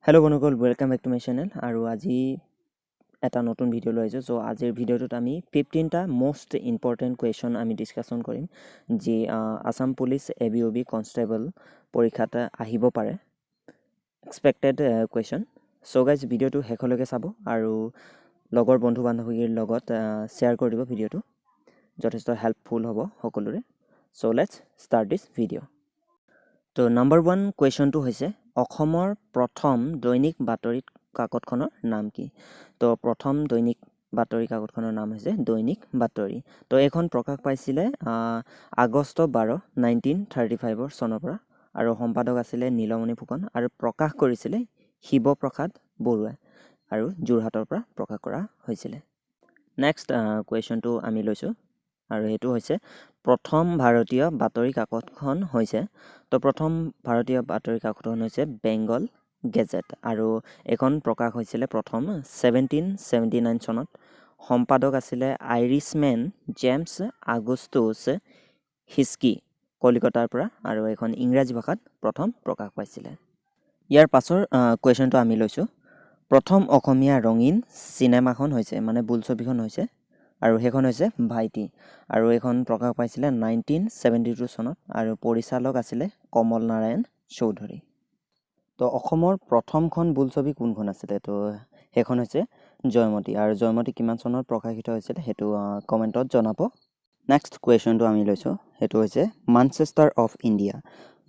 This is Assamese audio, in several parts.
হেল্ল' বন্ধুসকল, welcome back to my channel। আৰু আজি এটা নতুন ভিডিঅ' লৈ আহিছোঁ। চ' আজিৰ ভিডিঅ'টোত আমি 15টা মষ্ট ইম্পৰ্টেণ্ট কুৱেশ্যন আমি ডিছকাশ্যন কৰিম, যি Assam police A B, O' B, constable পৰীক্ষাত আহিব পাৰে, এক্সপেক্টেড কুৱেশ্যন। চ' গাইজ, ভিডিঅ'টো শেষলৈকে চাব আৰু লগৰ বন্ধু বান্ধৱীৰ লগত শ্বেয়াৰ কৰি দিব। ভিডিঅ'টো যথেষ্ট হেল্পফুল হ'ব সকলোৰে। So let's start this video। তো নাম্বাৰ 1 কুৱেশ্যনটো হৈছে, অসমৰ প্ৰথম দৈনিক বাতৰি কাকতখনৰ নাম কি? তো প্ৰথম দৈনিক বাতৰি কাকতখনৰ নাম হৈছে দৈনিক বাতৰি। তো এইখন প্ৰকাশ পাইছিলে আগষ্ট 12, 1935ৰ চনৰ পৰা আৰু সম্পাদক আছিলে নীলমণি ফুকন আৰু প্ৰকাশ কৰিছিলে শিৱপ্ৰসাদ বৰুৱাই আৰু যোৰহাটৰ পৰা প্ৰকাশ কৰা হৈছিলে। নেক্সট কুৱেশ্যনটো আমি লৈছোঁ আৰু সেইটো হৈছে, প্ৰথম ভাৰতীয় বাতৰি কাকতখন হৈছে? তো প্ৰথম ভাৰতীয় বাতৰি কাকতখন হৈছে বেংগল গেজেট আৰু এইখন প্ৰকাশ হৈছিলে প্ৰথম 1779 চনত। সম্পাদক আছিলে আইৰিছমেন জেমছ আগষ্টুছ হিস্কি, কলিকতাৰ পৰা আৰু এইখন ইংৰাজী ভাষাত প্ৰথম প্ৰকাশ পাইছিলে। ইয়াৰ পাছৰ কুৱেশ্যনটো আমি লৈছোঁ, প্ৰথম অসমীয়া ৰঙীন চিনেমাখন হৈছে, মানে বোলছবিখন হৈছে আৰু সেইখন হৈছে ভাইটি আৰু এইখন প্ৰকাশ পাইছিলে 1972 চনত আৰু পৰিচালক আছিলে কমল নাৰায়ণ চৌধুৰী। তো অসমৰ প্ৰথমখন বোলছবি কোনখন আছিলে? তো সেইখন হৈছে জয়মতী। আৰু জয়মতী কিমান চনত প্ৰকাশিত হৈছিলে, সেইটো কমেণ্টত জনাব। নেক্সট কুৱেশ্যনটো আমি লৈছোঁ, সেইটো হৈছে মানচেষ্টাৰ অফ ইণ্ডিয়া,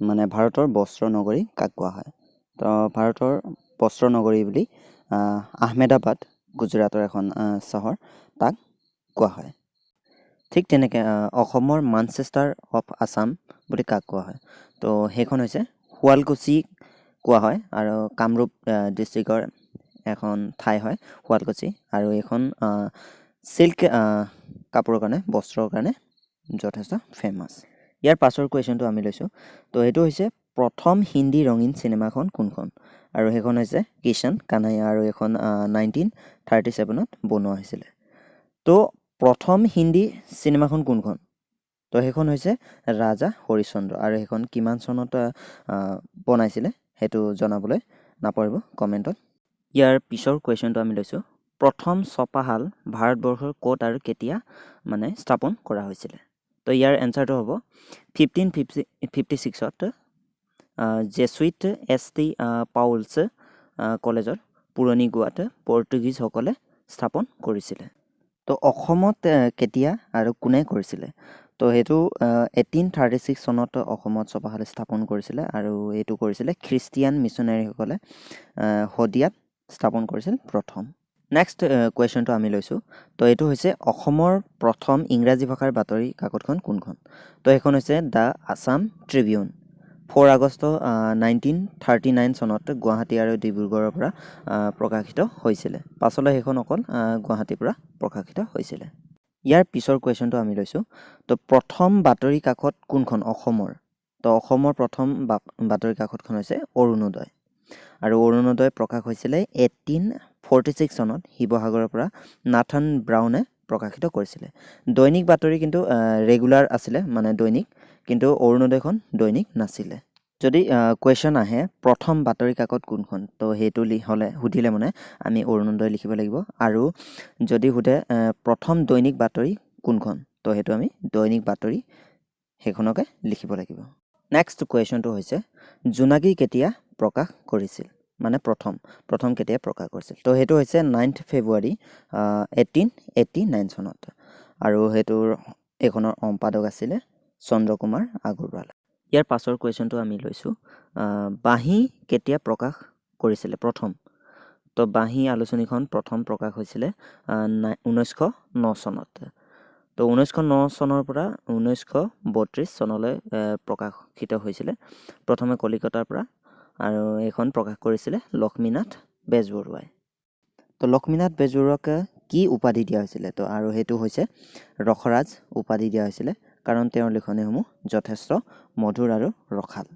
মানে ভাৰতৰ বস্ত্ৰ নগৰী কাক কোৱা হয়? তো ভাৰতৰ বস্ত্ৰ নগৰী বুলি আহমেদাবাদ, গুজৰাটৰ এখন চহৰ, তাক কোৱা হয়। ঠিক তেনেকৈ অসমৰ মানচেষ্টাৰ অফ আছাম বুলি কাক কোৱা হয়? তো সেইখন হৈছে শুৱালকুছি কোৱা হয় আৰু কামৰূপ ডিষ্ট্ৰিক্টৰ এখন ঠাই হয় শুৱালকুছি আৰু এইখন চিল্ক কাপোৰৰ কাৰণে, বস্ত্ৰৰ কাৰণে যথেষ্ট ফেমাছ। ইয়াৰ পাছৰ কুৱেশ্যনটো আমি লৈছোঁ। তো সেইটো হৈছে, প্ৰথম হিন্দী ৰঙীন চিনেমাখন কোনখন? আৰু সেইখন হৈছে কিষাণ কানাইয়া আৰু এইখন 1937ত বনোৱা হৈছিলে। তো প্ৰথম হিন্দী চিনেমাখন কোনখন? তো সেইখন হৈছে ৰাজা হৰিশ্চন্দ্ৰ আৰু সেইখন কিমান চনত বনাইছিলে, সেইটো জনাবলৈ নাপাহৰিব কমেণ্টত। ইয়াৰ পিছৰ কুৱেশ্যনটো আমি লৈছোঁ, প্ৰথম ছপাশাল ভাৰতবৰ্ষৰ ক'ত আৰু কেতিয়া মানে স্থাপন কৰা হৈছিলে? তো ইয়াৰ এনচাৰটো হ'ব 1556ত জেচুইট এছ টি পাউলছ কলেজত, পুৰণি গোৱাত পৰ্তুগীজসকলে স্থাপন কৰিছিলে। তো অসমত কেতিয়া আৰু কোনে কৰিছিলে? তো সেইটো 1836 চনত অসমত ছপাশাল স্থাপন কৰিছিলে আৰু এইটো কৰিছিলে খ্ৰীষ্টিয়ান মিছনেৰীসকলে, শদিয়াত স্থাপন কৰিছিল প্ৰথম। নেক্সট কুৱেশ্যনটো আমি লৈছোঁ। তো এইটো হৈছে, অসমৰ প্ৰথম ইংৰাজী ভাষাৰ বাতৰি কাকতখন কোনখন? তো সেইখন হৈছে the Assam Tribune. 4 August 1939 চনত গুৱাহাটী আৰু ডিব্ৰুগড়ৰ পৰা প্ৰকাশিত হৈছিলে। পাছলৈ সেইখন অকল গুৱাহাটীৰ পৰা প্ৰকাশিত হৈছিলে। ইয়াৰ পিছৰ কুৱেশ্যনটো আমি লৈছোঁ। তো প্ৰথম বাতৰি কাকত কোনখন অসমৰ? তো অসমৰ প্ৰথম বাতৰি কাকতখন হৈছে অৰুণোদয় আৰু অৰুণোদয় প্ৰকাশ হৈছিলে 1846 চনত শিৱসাগৰৰ পৰা নাথন ব্ৰাউনে প্ৰকাশিত কৰিছিলে। দৈনিক বাতৰি কিন্তু ৰেগুলাৰ আছিলে, মানে দৈনিক, কিন্তু অৰুণোদয়খন দৈনিক নাছিলে। যদি কুৱেশ্যন আহে প্ৰথম বাতৰি কাকত কোনখন, তো সেইটো হ'লে সুধিলে মানে আমি অৰুণোদয় লিখিব লাগিব আৰু যদি সোধে প্ৰথম দৈনিক বাতৰি কোনখন, তো সেইটো আমি দৈনিক বাতৰি সেইখনকে লিখিব লাগিব। নেক্সট কুৱেশ্যনটো হৈছে, জোনাকী কেতিয়া প্ৰকাশ কৰিছিল, মানে প্ৰথম প্ৰথম কেতিয়া প্ৰকাশ কৰিছিল? তো সেইটো হৈছে 9 ফেব্ৰুৱাৰী 1889 চনত আৰু সেইটোৰ এইখনৰ সম্পাদক আছিলে চন্দ্ৰকুমাৰ আগৰৱালা। ইয়াৰ পাছৰ কুৱেশ্যনটো আমি লৈছোঁ, বাঁহী কেতিয়া প্ৰকাশ কৰিছিলে প্ৰথম? তো বাঁহী আলোচনীখন প্ৰথম প্ৰকাশ হৈছিলে 1909 চনত। তো 1909 চনৰ পৰা 1932 চনলৈ প্ৰকাশিত হৈছিলে, প্ৰথমে কলিকতাৰ পৰা আৰু এইখন প্ৰকাশ কৰিছিলে লক্ষ্মীনাথ বেজবৰুৱাই। তো লক্ষ্মীনাথ বেজবৰুৱাক কি উপাধি দিয়া হৈছিলে? তো আৰু সেইটো হৈছে ৰসৰাজ উপাধি দিয়া হৈছিলে, কাৰণ তেওঁৰ লিখনিসমূহ যথেষ্ট মধুৰ আৰু ৰসাল।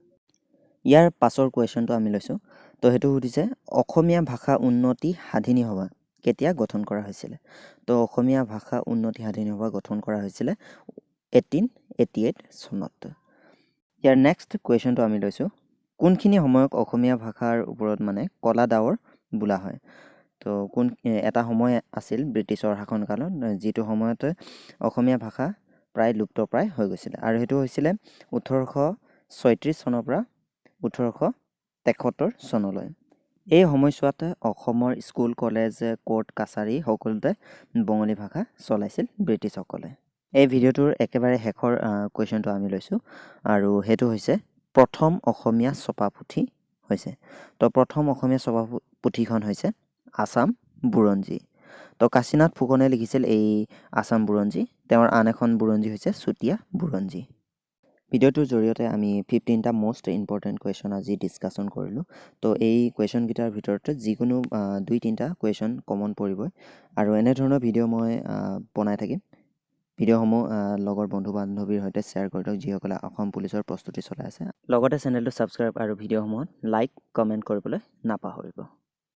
ইয়াৰ পাছৰ কুৱেশ্যনটো আমি লৈছোঁ। তো সেইটো সুধিছে, অসমীয়া ভাষা উন্নতি সাধিনী সভা কেতিয়া গঠন কৰা হৈছিলে? তো অসমীয়া ভাষা উন্নতি সাধিনী সভা গঠন কৰা হৈছিলে 1888 চনত। ইয়াৰ নেক্সট কুৱেশ্যনটো আমি লৈছোঁ। কোনখিনি সময়ক অসমীয়া ভাষাৰ ওপৰত মানে কলা ডাৱৰ বোলা হয়? তো কোন এটা সময় আছিল ব্ৰিটিছৰ শাসনকালত, যিটো সময়ত অসমীয়া ভাষা প্ৰায় লুপ্তপ্ৰায় হৈ গৈছিলে, আৰু সেইটো হৈছিলে 1836 চনৰ পৰা 1873 চনলৈ। এই সময়ছোৱাতে অসমৰ স্কুল, কলেজ, কোৰ্ট কাছাৰী সকলোতে বঙালী ভাষা চলাইছিল ব্ৰিটিছসকলে। এই ভিডিঅ'টোৰ একেবাৰে শেষৰ কুৱেশ্যনটো আমি লৈছোঁ, আৰু সেইটো হৈছে প্ৰথম অসমীয়া ছপা পুথি হৈছে। তো প্ৰথম অসমীয়া ছপা পুথিখন হৈছে আছাম বুৰঞ্জী। তো কাশীনাথ ফুকনে লিখিছিল এই আছাম বুৰঞ্জী। তেওঁৰ আন এখন বুৰঞ্জী হৈছে চুতীয়া বুৰঞ্জী। ভিডিঅ'টোৰ জৰিয়তে আমি 15টা মষ্ট ইম্পৰ্টেণ্ট কুৱেশ্যন আজি ডিছকাশ্যন কৰিলোঁ। তো এই কুৱেশ্যনকেইটাৰ ভিতৰত যিকোনো 2-3টা কুৱেশ্যন কমন পৰিবই, আৰু এনেধৰণৰ ভিডিঅ' মই বনাই থাকিম। ভিডিঅ'সমূহ লগৰ বন্ধু বান্ধৱীৰ সৈতে শ্বেয়াৰ কৰি দিয়ক, যিসকলে অসম পুলিচৰ প্ৰস্তুতি চলাই আছে। লগতে চেনেলটো ছাবস্ক্ৰাইব আৰু ভিডিঅ'সমূহত লাইক, কমেণ্ট কৰিবলৈ নাপাহৰিব।